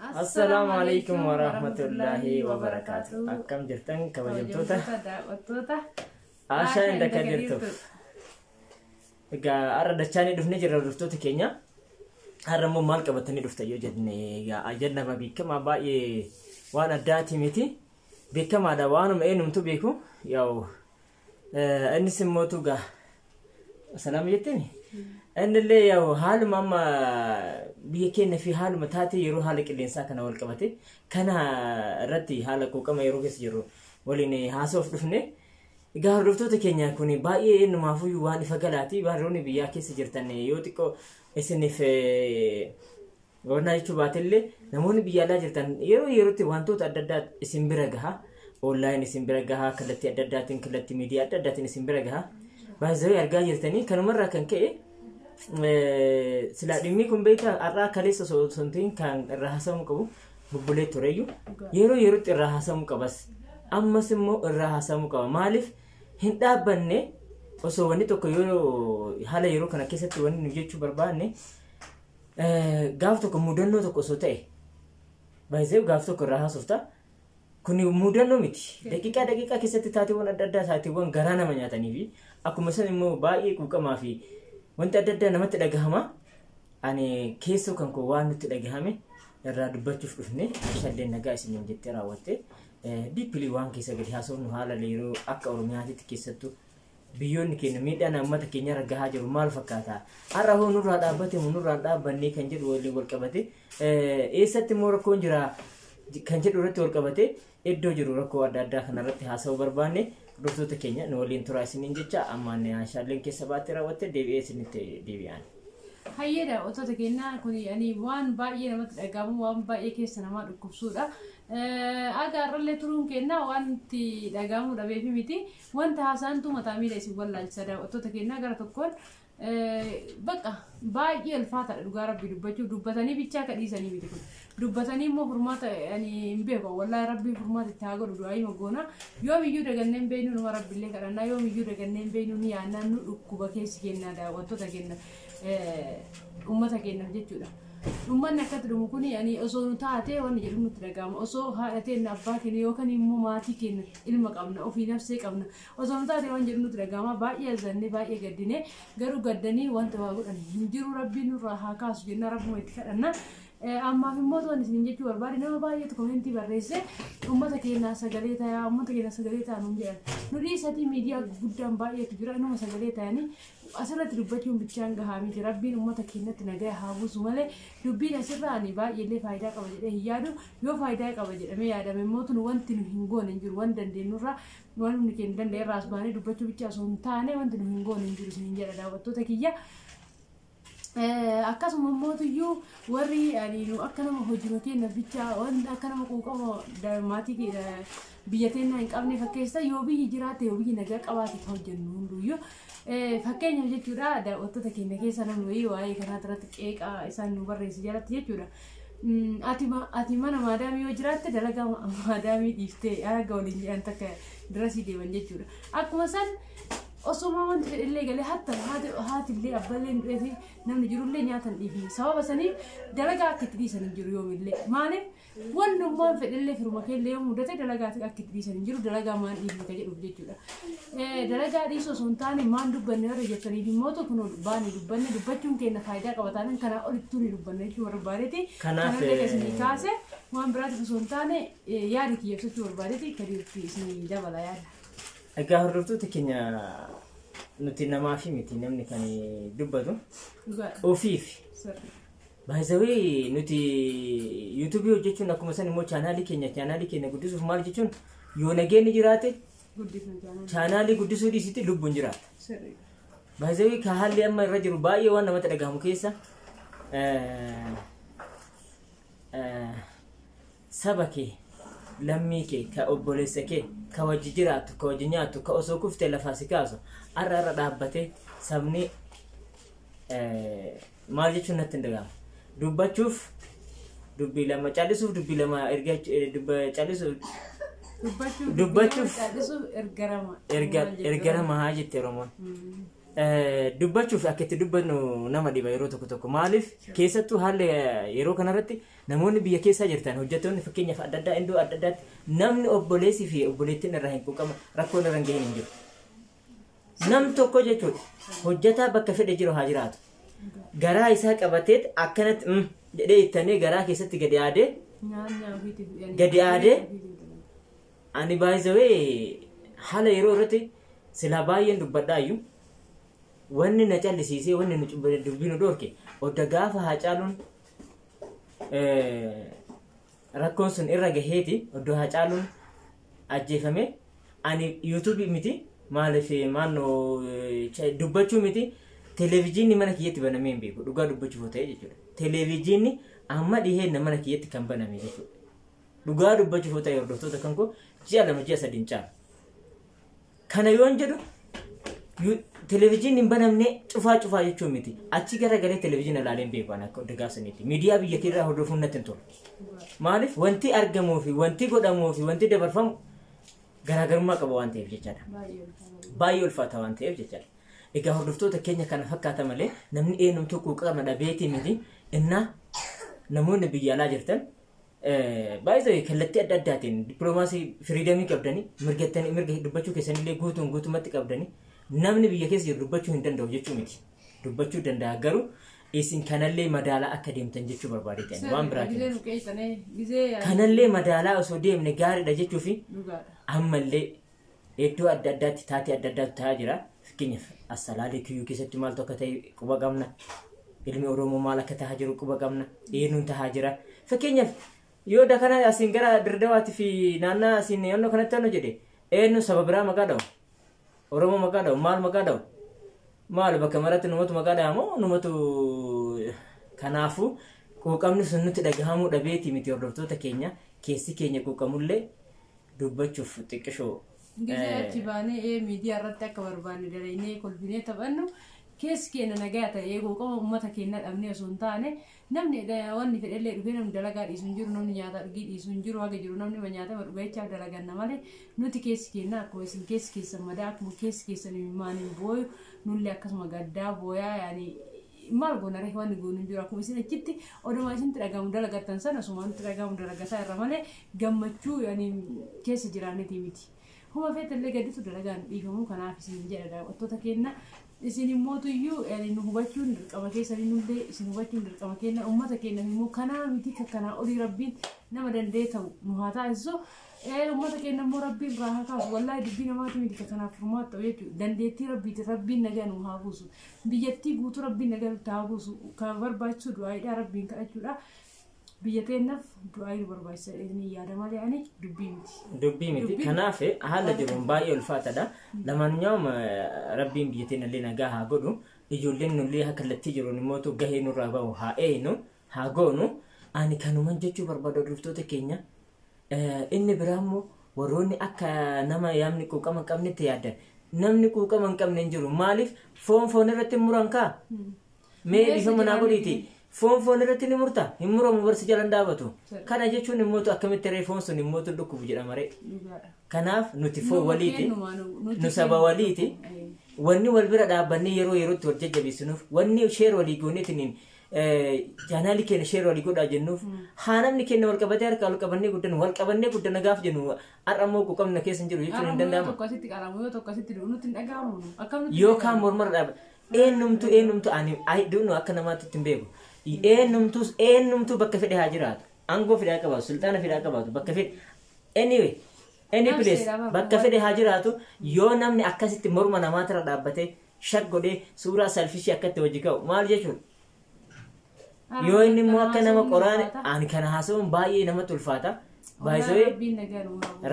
Assalaamu alaikum warahmatullaahi wabarakaatu. Akkam jirtan kabajamtoota daawwattoota Ashaa inda kadirtuuf. Egaa har'a dachaanii dhufnee jirra hordoftoota keenya. Har'a immoo maal qabatanii dhuftan yoo jenne, egaa ajandama beekamaa baay'ee waan addaati miti. Beekamaadha, waanuma eenyumtu beeku. Yaa'u innis immoo tugaa salaam jetteemi. Innillee yaa'u haaluma amma biyya keenya fi haaluma taatee yeroo haala qilleensaa kana wal qabate kana irratti haala quuqama yeroo keessa jirru waliin haasa'uuf dhufne. Egaa hordoftoota keenya, kun baay'ee eenyumaafuyyuu waan ifa galaati. Warroonni biyyaa keessa jirtan yoo xiqqoo isiniif gobannaa jechuu baatellee, namoonni biyya alaa jirtan yeroo yerootti wantoota adda addaa isin bira gaha. Online isin bira gaha, kallattii adda addaatiin, kallattii miidiyaa adda addaatiin isin bira gaha. Baay'ee argaa jirtanii kanumarraa kan ka'e silaa dhimmi kun beekaa har'aa kaleessa osoo hin ta'in kan irraa haasa'amuu qabu bubbulee tureyyuu yeroo yerootti irraa haasa'amuu qabas. Ammas immoo irraa haasa'amuu qaba. Maaliif hin dhaabbanne? Osoo wanni tokko yeroo haala yeroo kana keessatti wanni nu jechuu barbaanne, gaaf tokko mudannoo tokko osoo ta'e baay'ee gaaf tokko irraa haasofta. Kuni mudannoo miti. Daqiiqaa daqiiqaa keessatti taateewwan adda addaa, taateewwan garaa nama nyaatanii fi akkuma san immoo baay'ee quuqamaa fi wanti adda addaa namatti dhagahama. Ani keessoo kan koo waan nutti dhagahame irraa dubbachuuf dhufne. Meeshaaleen nagaa isiniin jettee raawwatte. Deeply waan keessa gadi haasofnu haala yeroo akka Oromiyaatitti keessattuu biyyoonni keenya miidhaan uummata keenya irra gahaa jiru maal fakkaata? Har'a hoo nurraa dhaabbate moo nurraa hin dhaabbannee kan jedhu waliin wal qabate, eessatti immoo rakkoon jira kan jedhu irratti wal qabate, iddoo jiru rakkoo adda addaa kanarratti haasa'uu barbaanne. Hordoftoota keenya, nu waliin turaa isiniin jecha ammaan Ashaalleen keessa baattee raawwatte deebi'ee isinitti deebi'aan. Hayyee daawwattoota keenyaa, kun ani waan baay'ee namatti dhagahamu, waan baay'ee keessa namaa dhukkubsuudha. Aga har'allee turuun keenyaa waan itti dhagahamuu dhabeefi miti. Wanta haasaantu mataa miila isin wallaalchisa daawwattoota keenyaa. Gara tokkoon bakka baay'ee ulfaataadha dhugaa rabbi dubbachuu. Dubbatanii bichaa akka dhiisanii miti kun. Dubbatanii immoo furmaata ani hin beeku. Wallaahi rabbiin furmaata itti haa godhu du'aa goona. Yoomiyyuu dagannee hin beeknu, numa rabbillee kadhannaa. Yoomiyyuu dagannee hin beeknu, ni yaannaa, nu dhukkuba keessi kennaa daawwattoota kenna, uummata keenyaaf jechuudha. Uummanni akkatti dhumu kun ani osoo nu taate wanni jedhu nutti dhagahama. Osoo haadha keenya, abbaa keenya yookaan immoo maatii keenya, ilma qabna, ofii nafsee qabna. Osoo nu taate waan jedhu nutti dhagahama. Baay'ee azannee, baay'ee gaddine. Garuu gaddanii wanta waa godhan hin jiru. Rabbiin nurraa haa kaasu jenna, rabbuma itti kadhanna. Ammaaf immoo toon isin jechuu barbaade, nama baay'eetu commentii barreesse, uummata keenyaa sagalee tayaa, uummata keenya sagalee ta'a nuun jedhan. Nu dhiisatii miidiyaa guddaan baay'eetu jira, inuma sagalee ta'anii asirratti dubbachuun bichaan gahaa miti. Rabbiin uummata keenyatti nagaa haa buusu malee dubbiin asirraa ani baay'eellee faayidaa qaba jedhee hin yaadu. Yoo faayidaa qaba jedhamee yaadame immoo tun wanti nu hin goone hin jiru. Waan dandeenyurraa, waan humni keenya danda'e irraa as baanee dubbachuu bichaa osoo hin taane wanti nu hin goone hin jiru isiniin jedha daawwattoota kiyya. Akkasuma immoo warri ani nu akka nama hojii keenya bichaa wanti akka nama quuqama maatii biyya teennaa hin qabne fakkeessa. Yoo biyyi jiraate, yoo biyyi nagaa qabaate kan hojjennu hunduyyuu. Fakkeenyaaf jechuudha, daawwattoota keenya keessa namni wayii waa'ee kanaa irratti qeeqaa isaan nu barreesse jalatti jechuudha. Ati mana maadaamii yoo jiraatte dalagaa maadaamii dhiiftee haga waliin jedhan takka dirasii deeman jechuudha. Akkuma san osuma wanti fedhillee galee hatta haatillee abballee du'eefi namni jirullee nyaata hin dhiifne. Sababa saniif dalagaa akka itti dhiisan hin jiru yoomillee. Maaliif wannummaan fedhillee firuma keellee yoo mudate dalagaa akka itti dhiisan hin jiru, dalagaa maan dhiifne ka jedhuuf jechuudha. Dalagaa dhiisuu osoo hin taane maan dubbanne warra jettaniif immoo kun baanii dubbanne, dubbachuun keenya faayidaa qaba taanaan kanaa olittuu ni dubbanna jechuu barbaadeeti. Kanaaf Kanallee isinii kaase waan biraatiif osoo hin taane yaada kiyya ibsachuu barbaadeeti. Kadiirti isinii dabala yaada. Egaa hordoftoota keenya, nuti namaafi miti namni kan dubbatu Dhugaadha. ofiif. Sirri. Baay'isawee nuti YouTubeii hojjechuun akkuma san immoo channelii keenya guddisuuf, maal jechuun, yoo nageenyi jiraate Guddifna channelii. Channelii guddisuu dhiisitti lubbuun jiraata. Sirri. Baay'isawee ka haalli amma irra jiru baay'ee waan namatti dhagahamu keessa saba kee, lammii kee, ka obboleessa kee, ka wajji jiraattu, ka wajji nyaattu, ka osoo kuftee lafaa si kaasu har'a har'a dhaabbatee sabni maal jechuun natti hin dhagahamu. Dubbachuuf dubbii lama, callisuuf dubbii lama, erga callisuuf Dubbachuuf Dubbachuuf callisuuf ergarama. Erga lama haa jette Oromoon. Dubbachuuf akka itti dubbannu nama dhiba yeroo tokko tokko. Maaliif keessattuu haalli yeroo kanarratti namoonni biyya keessaa jirtan, hojjettoonni fakkeenyaaf adda addaa, iddoo adda addaatti namni obboleessii fi obboleettiin irraa hin quuqama, rakkoon irra hin gahin hin jiru. Nam tokko jechuudha, hojjetaa bakka fedhe jiru haa jiraatu. Garaa isaa qabateet akkanatti jedhee ittanii garaa keessatti gadi aadee Nyaanni ofiitiif gadi aadee. Ani baay'isawee haala yeroo irratti silaa baay'een dubbadhaayyuu, wanni na callisiisee, wanni nu dubbii nu dhorke, odda gaafa Haacaaluun rakkoon sun irra gaheeti, oddoo Haacaaluun ajjeefame, ani yuutuubii miti, maaliif maannoo dubbachuu miti, televezyiinni mana kiyyatti banamee hin beeku, dhugaa dubbachuuf ta'e jechuudha. Televezyiinni amma dhiheenna mana kiyyatti kan baname jechuudha. Dhugaa dubbachuuf ta'e, hordoftoota kan koo, ji'a 2, ji'a 3 hin caalu. Kana yoon jedhu televezyiinni hin banamne cufaa cufaa jechuun miti. Achi garagalee televezyiina ilaalee hin beeku ani akka odda gaafsanitti. Miidiyaa biyya keerraa hordofuun natti hin tolu. Maaliif wanti argamuu fi wanti godhamuu fi wanti dabarfamu garaagarummaa qaba waan ta'eef jechaadha. Baay'ee ulfaata. Baay'ee ulfaata waan ta'eef jechaadha. Egaa hordoftoota keenya, kana fakkaata malee namni eenyumtuu quuqama dhabeetii miti. Innaa namoonni biyya alaa jirtan, baay'ee kallattii adda addaatiin dippiloomaasii freedomii qabdanii, mirgattanii, mirga dubbachuu keessanillee guutuun guutumatti qabdanii, namni biyya keessa jiru dubbachuu hin danda'u jechuu miti. Dubbachuu danda'a, garuu isin kanallee madaalaa akka deemtan jechuu barbaadeetan, waan biraatiin. Gizee nu qeexanee gizee. Kanallee madaalaa osoo deemne gaariidha jechuu fi Dhugaadha. ammallee iddoo adda addaatti taatee adda addaatu ta'aa jira. Fakkeenyaaf Assalaalee Kiyyuu keessatti maaltu akka ta'e quba qabna. Ilmi Oromoo maal akka ta'aa jiru quba qabna. Eenyuun ta'aa jira. Fakkeenyaaf yoo dakana asiin gara Dirdawaatii fi naannaa asiin naannoo kanatti hannu jedhe, eenyu saba biraa maqaa dha'u? Oromoo maqaa dha'u? Maal maqaa dha'u? Maal bakka maratti numatu maqaa dha'a moo numatu? Kanaafuu quuqamni sun nutti dhagahamuu dhabeeti miti, hordoftoota keenya, keessi keenya quuqamullee dubbachuuf xiqqishoo. Gizee achi baanee miidiyaa irratti akka barbaanne dalagnee kolfinee taphannu, keessi keenya nagaa ta'ee quuqama uummata keenya dhabnee osoo hin taane, namni wanni fedhellee dhufee, namni dalagaa dhiisu hin jiru, namni nyaata dhugii dhiisu hin jiru, haga jiru namni nyaata dhugachaaf dalaganna malee, nuti keessi keenya akkuma isin keessi keessan madaa, akkuma keessi keessan imimmaaniin booyu, nullee akkasuma gaddaa booyaa. Yaani maal goona ree? Wanni goonu hin jiru. Akkuma isin achitti oduma isinitti dhagahamu dalagattan sana osuma nutti dhagahamu dalagataa irra malee, gammachuu yaani keessa jiraannetii miti. Huma feetallee gaditu dalagaan dhiifamuu. Kanaaf isin jedha, daawwattoota keenya, isin immootuyyuu nu hubachuun dirqama keessanii, nullee isin hubachuun dirqama keenya. Uummata keenya immoo kanaa miti, kanaa olii Rabbiin nama danda'e ta'u nu haa taasisu. Uummata keenya immoo Rabbiin irraa haa kaasu. Wallaahi dubbii namaati miti kanaaf furmaata ta'u jechuudha. Dandeettii Rabbiiti. Rabbiin nagaa nu haa buusu, biyyattii guutuu Rabbiin nagaa nutti haa buusu. Kan barbaachisu du'aayiidha, Rabbiin kadhachuudha. Biyya teenyaaf du'aa nu barbaachisa inni yaada malee ani dubbii miti. Dubbii miti. Kanaaf haala jiruun baay'ee ulfaataadha. Lamaanyaa'um Rabbiin biyya teenya illee nagaa haa godhu. Ijoolleen nullee haa kallattii jiruun immoo gahee nurraa bahu haa eeynu, haa goonu. Ani kanuman jechuu barbaadu, hordoftoota keenya. Inni biraa immoo warroonni akka nama yaamni quuqama hin qabnetti yaadan. Namni quuqama hin qabne hin jiru. Maaliif foon foon irratti muran kaa? Mee dhiifama naa godhiiti. Foon foon irratti ni murta? Hin muramu, barsi jalan dhaabatu. Kana jechuun immoo akkamitti ree foon sun immoo dhukkubu jedhama ree? Kanaaf nuti foon waliiti. Nu saba waliiti. Wanni wal bira dhaabbannee yeroo yerootti wal jajjabeessinuuf, wanni share walii gooneetiin chaanaalii keenya share walii godhaa jennuuf, haa namni keenya wal qabatee, harka wal qabannee guddanu, wal qabannee guddana gaaf jennu, har'a immoo quuqamna keessa hin jiru jechuun hin danda'amu. Tokko asitti qaramu, yoo tokko asitti du'u nutti hin dhaga'amu. Akkamitti? Yookaan mormarra dhaaba. Eenyumtu eenyumtu, ani I don't know, akka namaatti hin beeku. Eenyumtus eenyumtu bakka fedhe haa jiraatu. Aangoo fedhe haa qabaatu, sulxaana fedhe haa qabaatu, bakka fedhe. Anyway, any place, bakka fedhe haa jiraatu, yoo namni akkasitti morma namaatirra dhaabbatee shak godhee suuraa selfishii akkatti hojii ka'u maal jechuudha? Yoo inni immoo akka nama qoraan, ani kana haasa'uun baay'ee namatti ulfaata. Baay'isawee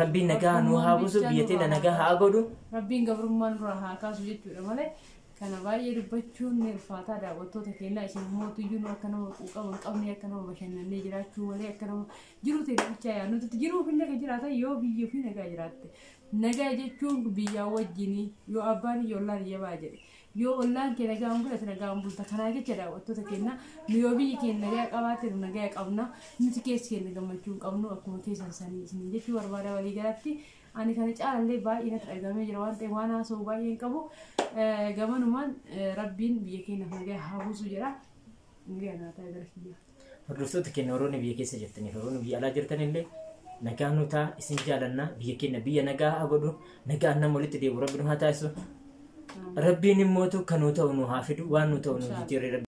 Rabbiin nagaa nu haa buusu, biyya teenya nagaa haa godhu. Rabbiin gabrummaa nurraa haa kaasu jechuudha malee kana baay'ee dubbachuun ni ulfaataa. Daawwattoota keenyaa, isin mootuyyuu nu akka nama quuqama hin qabne, akka nama bashannannee jiraachuu malee, akka nama jiru ta'e bichaa yaa nuti jiruuf illee kan jiraatan yoo biyya ofii nagaa jiraatte. Nagaa jechuun biyyaa wajjinii, yoo abbaan iyya ollaan iyya baa jedhe, yoo ollaan kee nagaa hin godhate nagaa hin bulta. Kanaa jecha, daawwattoota keenya, nu yoo biyyi keenya nagaa qabaatte nu nagaa qabna, nuti keessi keenya gammachuu hin qabnu akkuma keessan sanii isin jechuu barbaada. Walii galatti ani kana caalallee baay'ee natti dhagamee jira waan ta'eef waan haasa'u baay'ee hin qabu. Gamanumaan rabbiin biyya keenyaaf nagaa haa buusu jedha. Nagaa naa ta'e gara kiyyaa. Hordoftoota keenya warroonni biyya keessa jirtaniif warroonni biyya alaa jirtan illee nagaa nu ta'a, isin jaalannaa. Biyya keenya biyya nagaa haa godhu, nagaan nama walitti deebi'u rabbi nu haa taasisu. Rabbiin immootu kan nu ta'u nu haa fidu, waan nu ta'u nu jijjiirre.